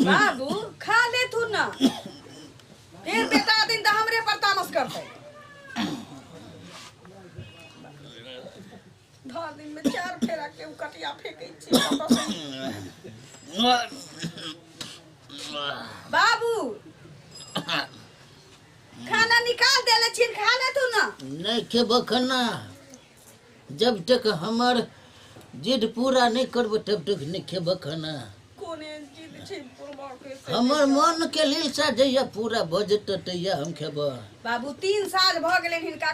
बाबू खा ले तू ना, फिर बेटा दिन तऽ हमरे पर तामस करतै। धर दिन में चार फेरा के उ कटिया फेंकै छी कतऽ से। बाबू खाना निकाल देले छिन, खा ले तू ना। नहीं खेबो खाना, जब तक हमर जिद पूरा नहीं करबो तब तक नहीं खेबो खाना। कोन एहन जिद छै बुढ़बा के से? हमर मन के लीलसा जहिया पूरा भऽ जेतै तहिया हम खेबो। बाबू 3 साल भऽ गेलनि हिनका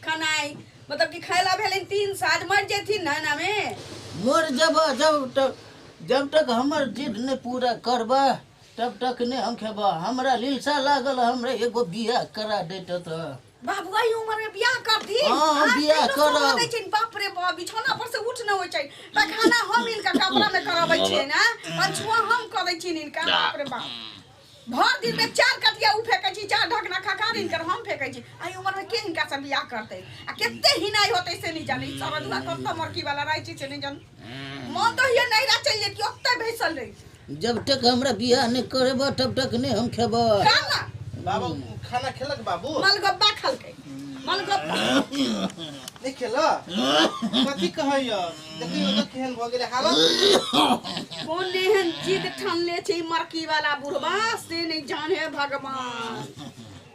खनाइ, मतलब कि खैला भेलनि 3 साल, मरि जेथिन ना एना में? मर जेबो जब तक हमर जिद नहीं पूरा करबा तब तक नहीं हम खेबो। हमरा लीलसा लागल हमरा एगो बियाह करा देत तऽ। बाबू एहि उम्र में बियाह कर दी? हाँ, हम आर बियाह तैयो करब। सोना दै छिन, बाप रे बाप, बिछौना पर से उठ न होइ छै, पैखाना हम इनका कपड़ा में करबै छियै ना, पंछुआ हम करै छिन इनका। बाप रे बाप, भर दिन में 4 कटिया उ फेकै छी, 4 ढकना खा खा इनकर हम फेकै छी। एहि उम्र में के हिनका से बियाह करतै आ कते हिनाइ होतै से नहीं जानी। सरदुआ कत मरकी वाला रहै छै से नहीं जानी। मन तो हिये नैरा चलि जेती, ओतै बैसल रही। जब तक हमरा बियाह नहीं करेबो तब तक नहीं हम खेबो। खाना बाबू खाना खेलक? बाबू मलगब्बा खलकै, मलगब्बा नहीं खेलक? कथी कहैया, देखियौ तऽ केहन भऽ गेलै हालत। कोन एहन जिद ठानले छै ई मरकी वाला बुढ़बा से नहीं जाने भगवान।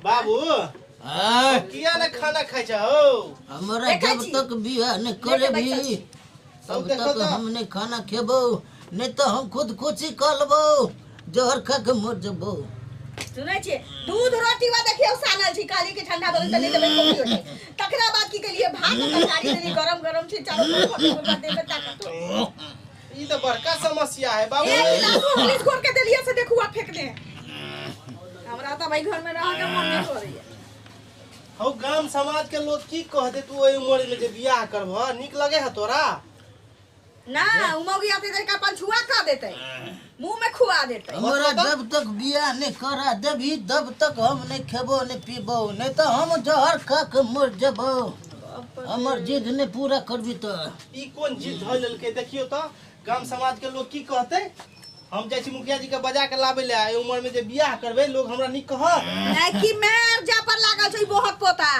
बाबू आय, किया ने खाना खाइ छौ? हमरा देखै जब छी। तक बियाह नहीं लेके करेबी बैठल छी। तब देखो तक तऽ। हम नहीं खाना खेबो, नहीं तो हम खुदकुशी कर लेबो, जहर खा के मर जबो। सुनै छियै, दूध रोटी वा देखियौ सानल छी, काली के ठंडा भऽ गेल तऽ नहि देबै कॉफी होतै। तकरा बाद की केलियै, भात आ तरकारी देलियै, गरम गरम छै, चारू तरफ बुढ़बा देह में ताकत हो। ई तऽ बड़का समस्या है बाबू। एक गिलास हॉर्लिक्स घोर के देलियै से देखू आ फेंक दे। हमरा तऽ भाई घर में रह के मन नहीं करैया। हौ गाम समाज के लोग की कहते, तू ओहि उम्र में जे बियाह करबह नीक लगे है तोरा? ना उमोगी आते तऽ एकरा पंछुआ कऽ देतै, मुंह में खुआ देतै। हमरा जब तक बियाह नहीं करा देबी तब तक हम नहीं खेबो नहीं पीबो, नहीं तो हम जहर खा के मर जबो। हमर जिद नहीं पूरा करबी तो। ई कोन जिद धऽ लेलकै, देखियौ तऽ गाम समाज के लोग की कहते। हम जाइ छी मुखिया जी के बजा के लाबै ले, एहि उम्र में जे बियाह करबै लोग हमरा नीक कहत? नहीं कि मैं जा पर लागल छै बोहक पोता।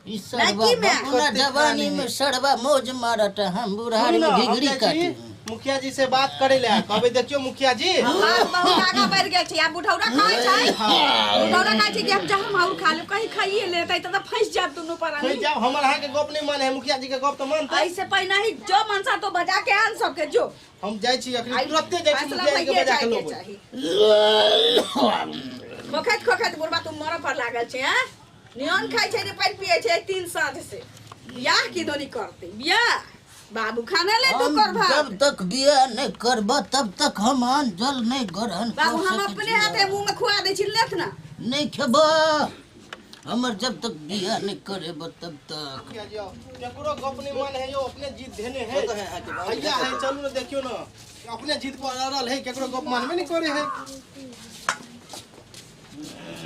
ई सरवा की मैं? अपना जवानी में सरवा मौज मारत, हम बुढ़ारी सुनू में ना, हम घिघरी जाइ छी काटी। मुखिया जी से बात करे ले, कहबै देखियौ मुखिया जी। बात बहुत आगा बढ़ गेल छै। आब बुढ़ौरा खाइ छै, बुढ़ौरा खाइ छै कि हम जहर माहुर खा लेब, कहीं खाइए लेतै तऽ फंसि जायब दुनू प्राणी। फंसि जायब, हमर अहाँके गप नहि माने है, मुखिया जी के गप तऽ मानतै। ऐसे पहिने ही जो मनसा तो बजा के आन सबके जो। हम जाइ छी अखनी, आइ तुरते जाइ छी फैसला मुखिया जी के भइए बजा के जाइके लेबै। चाही। खोखैत खोखैत बुढ़बा तू मरऽ पर लागल छै। हैं नियन खाइ छै ने पानि पियै छै 3 साँझ से, बियाह की दोनी करतै बियाह? बाबू खाना ले तू हम कर भात। जब तक बियाह नहीं करब तब तक हम अन्न जल नहीं ग्रहण कर बाबू हम सकै अपने छियै। हाथे मुंह में खुआ दै छी, लेत ना। नहीं खेबो, हमर जब तक बियाह नहीं करेब तब तक। मुखिया जी आओ, केकरो गप नहीं माने है यो, अपने जिद धेने है भैया है। चलू ना, देखियो ना अपने जिद पर अड़ल है, केकरो गप मानबे नहीं करे है।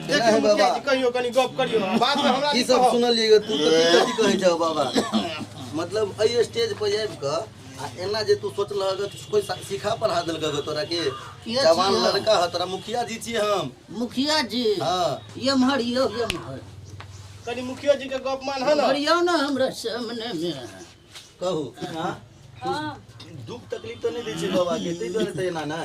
देखियौ मुखिया जी, कहियो कनी गप करियो बाद में हमरा की नहीं सब कहब। सुनलियै तू तऽ की कथी कहै छौ बाबा? मतलब एहि स्टेज पर आबि कऽ आ एना जे तू सोचलह, कोई सिखा पढ़ा देलक तोरा के? के जवान छियै? लड़का ह तोरा, मुखिया जी छियै हम। मुखिया जी? हाँ। एम्हर यौ, एम्हर। कनी मुखिया जी के गप मान है ना। एम्हर यौ ना हमरा सामने में। कहू। हाँ। दुख तकलीफ तऽ नहि दै छै बाबा के, ताहि दुआरे तऽ एना ने।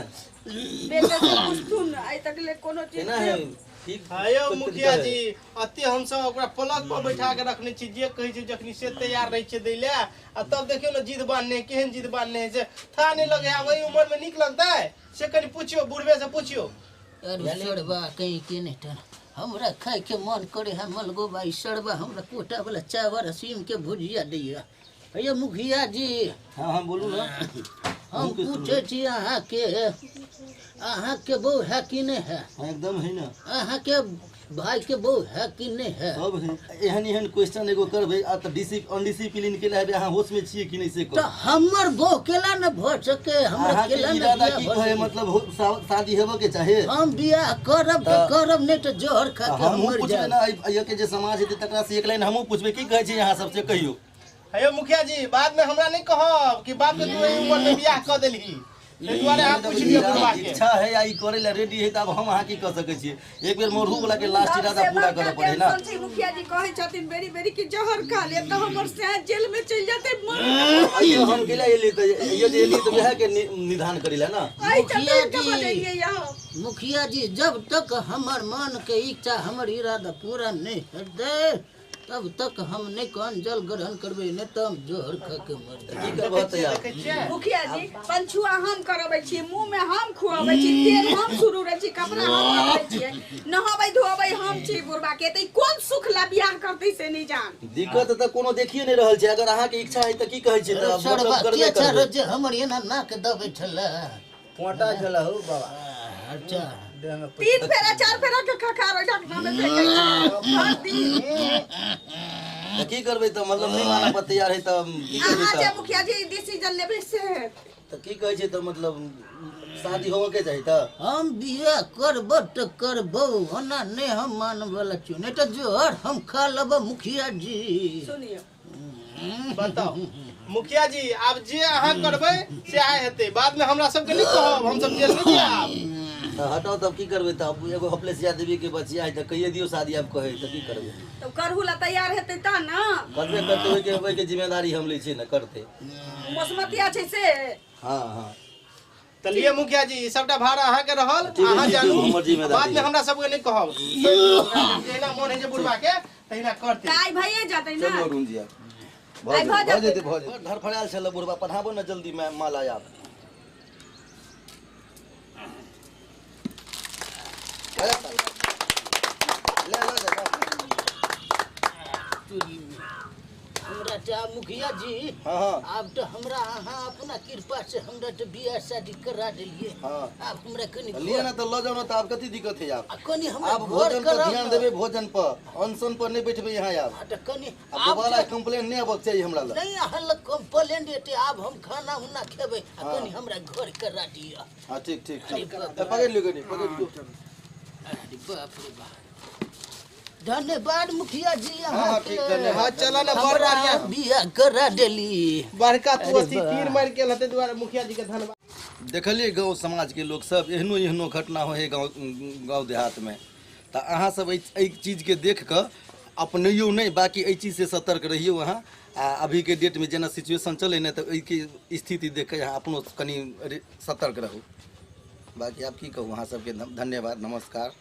बेटा से पूछथुन ने, आइ तक ले कोनो चीज एना है ठीक। हाँ यौ तकलीफ मुखिया है। जी, अते हमसब ओकरा पलक पर बैठा के रखने छी, जे कहै छै जखनी से तैयार रहै छै दै ले, आ तब देखियौ ने जिद बान्हने, केहन जिद बान्हने है से था नहीं लगे। आब एहि उम्र में नीक लगतै से कनी पुछियौ, बुढ़बे से पुछियौ। अरे सरबा कहीं के नहीं तर हमरा खाय के मन करे है मलगोबा। ई सरबा हमरा कोटा वाला चावल आ सीम के भुजिया दैया। हे मुखिया जी। हाँ हाँ, बोलू ना। हम पूछे छी अहाँके, अहाँके बहू है कि नहीं है? हाँ, एकदम है ना। अहाँके भाई के बहू है कि नहीं है? सब है। एहन एहन क्वेश्चन एगो करबै आ तऽ डीसी अनडिसिप्लिन के हेबै। अहाँ होश में छियै कि नहि से तऽ कहू। हमर बहू केला न भऽ सके, हमरा अहाँके केला न इरादा बियाह की भऽ कहै सके? मतलब शादी हेबऽ के चाहे? हम बियाह करब तऽ करब, नहीं तऽ जहर खा के हम हमहूँ मर पूछबै जायब। ने, एहि के जे समाज हेतै तकरा से एक लाइन हमहूँ पूछबै, की कहै छी अहाँ सबसे, कहियौ। हे यौ मुखिया जी, बाद में हमरा नहीं कहब कि बाप के तू एहि उम्र में बियाह कऽ देलही। ताहि दुआरे अहाँ पूछि लियौ बुढ़बा के। इच्छा है या ई करे ला रेडी है, तऽ आब हम अहाँ की कऽ सकै छियै? एक बेर मोरू वाला के लास्ट इरादा पूरा करऽ पड़े ना। टेंशन छै मुखिया जी, कहै छथिन बेरी बेरी कि जहर खा ले तऽ हमर सैं जेल में चलि जेतै मर। अइयो हम गेला एली तऽ ये जे एली तऽ वएह के निदान करी ला ना। एहि मुखिया चक्कर के जी। बनेलियै यहाँ। मुखिया जी, जब तक हमर मन के इच्छा, हमर इरादा पूरा नहीं हेतै तब तक हम नहीं कौन जल ग्रहण करबै, नहीं तऽ हम जहर खा के मर जाएब। की करबह तऽ यार? देखै छियै। मुखिया जी, पंछुआ हम करबै छी, मुंह में हम खुआबै छी, तेल हम सुरूरै छी, कपड़ा हम करबै छियै, नहाबै धोअबै हम छी बुढ़बा के, तऽ ई कोन सुख ला बियाह करतै से नहीं जान। दिक्कत तऽ कोनो देखिए नहि रहल छै। अगर अहाँके इच्छा है तऽ की कहै छै तऽ सरबा मतलब के करबे छल करबै। जे हमर एना नाक दबै छलै? पोटा छल हौ बाबा। अच्छा। देह में 3 फेरा 4 फेरा के खखार ओहि ढकना में फेंकै छै हर दिन। तऽ की करबै तऽ? मतलब नहि मानऽ पर तैयार है तऽ की करबै? अहाँ जे तऽ मुखिया जी डिसीजन लेबै से हेतै। तऽ की कहै छै तऽ मतलब शादी होबऽ के चाही तऽ? हम बियाह करबो तऽ करबो, ओना नहि हम मानवला छियौ, नहीं तऽ जहर हम खा लेब मुखिया जी। सुनियौ। बताउ मुखिया जी, आब जे अहाँ करबै से आइ हेतै, बाद में हमरा सबके नहि कहब, हम सब जेल नहि जायब। तऽ हटाउ तब की करबै तऽ? आब एगो हपलेसिया देवी के बचिया है तऽ कहिए दियौ शादी, आब कहै तऽ की करबै? तऽ करहु ला तैयार हेतै तऽ ने। करबे करतै, ओहिके ओहिके जिम्मेदारी हम लै छियै ने, करतै। मसमतिया छै से। हाँ हाँ। तऽ लिअ मुखिया जी, ई सबटा भाड़ा अहाँके रहल। ठीक है, अहाँ ठीक है, जानू, हमर जिम्मेदारी बाद में है। हमरा सबके नहि कहब। जहिना मोन होइ छै बुढ़बा के तहिना करतै। तऽ आइ भइए जेतै ने? चलू अरुण जी, आब भऽ आइ भऽ जेतै, भऽ जेतै। जेतै, भऽ जेतै। धरफड़ायल छलै बुढ़बा, पढ़ाबो ने जल्दी माला आब। ले ले ले। चूड़ी में हमरा तऽ आब मुखिया जी, हाँ हाँ। आब तऽ हमरा अहाँ अपना कृपा से हमरा तऽ बियाह शादी करा देलियै। हाँ। आब हमरा कनि लिअ ने तऽ लऽ जाउ ने तऽ, आब कथी दिक्कत है आब? आ कनि हमरा आब घर भोजन पर कराउ ध्यान ने। देबै, भोजन पर, अनशन पर नहि बैठबै यहाँ आब। आ तऽ कनि आब आब दोबारा तऽ कंप्लेन नहि आबक चाही हमरा लग। नहीं अहाँ लग कंप्लेन एते, आब हम खाना उना खेबै आ हाँ। कनि हमरा घर करा दिअ। हाँ ठीक ठीक अरे ठीक। बाप तऽ पकड़ि लियौ कनि, पकड़ि लियौ। अरे बाप रे बाप, धन्यवाद मुखिया जी। हाँ, हाँ, अहाँके ठीक, धन्यवाद। हाँ चल ने, बड़ हमरा बढ़िया। बियाह करा देली। बड़का तू अरे अथी वाह। तीर मारि गेल हेतै दुआरे मुखिया जी के धन्यवाद। देखलियै गाँव समाजके लोक सब एहनो एहनो घटना होइ है गाँव गाँव देहातमे। तऽ अहाँ सब एहि चीजके देख कऽ अपनैयौ नहि, बाँकी एहि चीजसँ सतर्क रहियौ अहाँ। आ अभीके डेटमे जेना सिचुएशन चलै ने, तऽ एहिके स्थिति देख कऽ अहाँ अपनो कनि सतर्क रहू। बाँकी आब की कहू, अहाँ सबके धन्यवाद, नमस्कार।